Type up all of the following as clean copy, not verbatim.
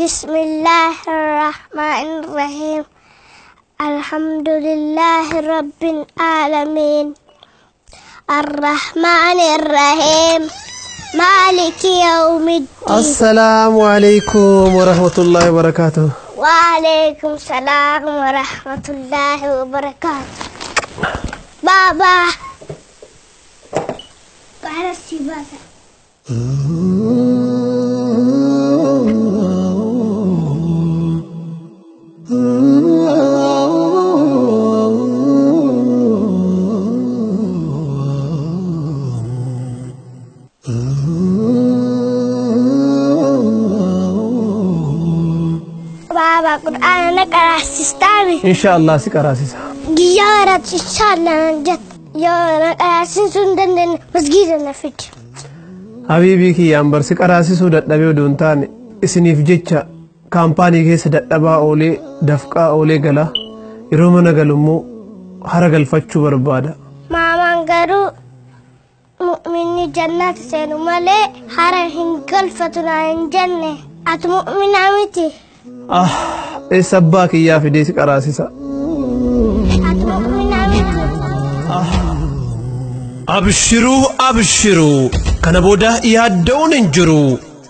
بسم الله الرحمن الرحيم. الحمد لله رب العالمين. الرحمن الرحيم. مالك يوم الدين. السلام عليكم ورحمة الله وبركاته. وعليكم السلام ورحمة الله وبركاته. بابا قرأتي بابا. بابا قرآن نقرأ سيستامي. إن شاء الله سقراسيسا. Guyyaa inshallah jette yoo na qaraasisuu hin dandeenye masgiida na fidi. Habiibii kiyyaan barsi qaraasisuu dadhabee odoo hin taane isiniif jecha kaampaanii keessa dadhabaa oolee dafqaa oolee gala yeroo mana galu immoo hara galfachuu barbaada. Maamaan garuu mu'minni jannata seenu malee hara hin galfatu naa hin jenne. Ati mu'minaa miti. Ah, eessa abbaa kiyyaa fidee si qaraasisa. Ati mu'minaa miti. Abshiruu abshiruu kana booda yaadda'uun hin jiru.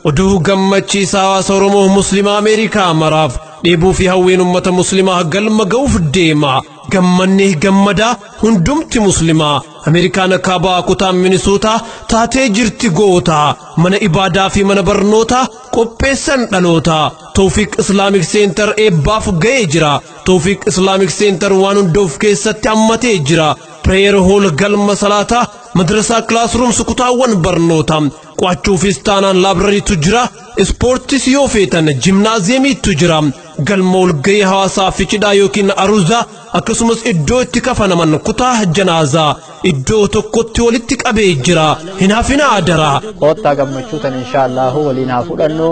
Oduu gammachiisaa hawaasa Oromoo Muslimaa Ameerikaa maraaf dheebuu fi hawwiin uummata Muslimaa galma ga'uuf deema. Gammannee gammadaa hundumti Muslimaa Ameerikaan kaabaa kutaa Minisootaa taatee jirti goota. Mana ibaadaa fi mana barnootaa qopheessan dhaloota. Tawfiq Islamic Center eebbaaf ga'ee jira. Tawfiq Islamic Center waan hunda of keessatti hammatee jira. Prayer hall galma salaataa, madrasaa classrooms kutaawwan barnoota. Qo'achuufis taanaan laabrariitu jira. Ispoortis yoo feetan jimnaaziyeemiitu jira. Galma walgahii hawaasaa fi cidhaa yookiin aruuzaa akkasumas iddoo itti kafanaman kutaa janaazaa iddoo tokkotti walitti qabee jira. Hin hafina adaraa. Koottaa gammachuu tan inshaallahu waliin haa fudhannu,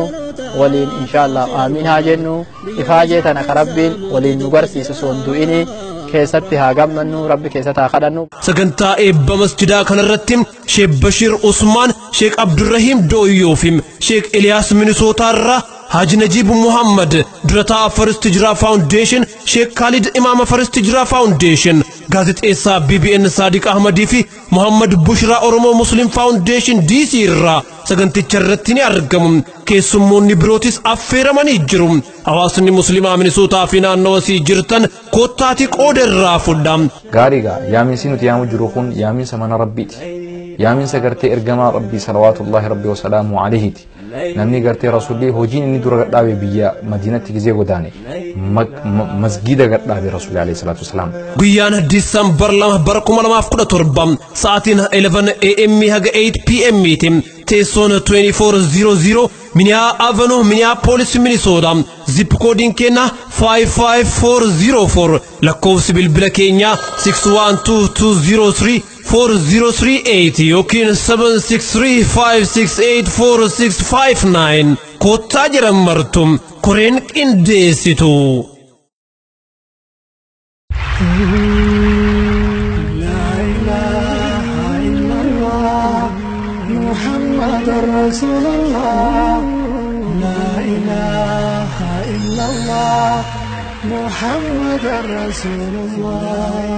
waliin inshaallahu aamiin haa jennu. Ifaajee tana ka Rabbiin waliin nu garsiisu osoo hin du'ini keessatti haa gammannu, Rabbi keessatti haa kadhannu. Sagantaa eebba masjidaa kanarratti Sheek Bashir Usmaan, Sheek Abdurrahiim Dooyyoo fi Sheek Eliyaas Minisootaarraa Haji Najib Muhammad, durataa First Hijra Foundation, Sheek Khalid Imaama First Hijra Foundation, gaazexeessaa BBN Sadiq Ahmadii fi Muhammad Bushraa Oromoo Muslim Foundation DC irraa saganticha irratti ni argamu. Keessummoonni birootis affeeramanii jiru. Hawaasni Muslimaa Minisootaa fi naannawa isii jirtan koottaatii qooda irraa fudha. Gaarii gaa yaaminsi nuti yaamu jiru kun yaaminsa mana Rabbiiti. Yaaminsa gartee ergamaa Rabbii salawaatullahi Rabbi wasalaamu alayhiiti. Namni gartee Rasuulli hojiin inni dura gadhaabe biyya Madiinatti gizee godaane masgiida gadhaabe Rasuulli alayhi salaatu wasalaam. Guyyaan Diisambar 2 bara 2017 sa'aatiin 11 AM haga 8 PM ti. Teessoon 2400 Minneapolis Avenue, Minneapolis, Minnesota. Zip koodiin keenya 55404. Lakkoofsi bilbila keenyaa 612 203 4038 yookiin 763 568 4659. Koottaa jiran martum koreen qindeessitu. لا إله إلا الله محمد رسول الله. لا إله إلا الله محمد رسول الله.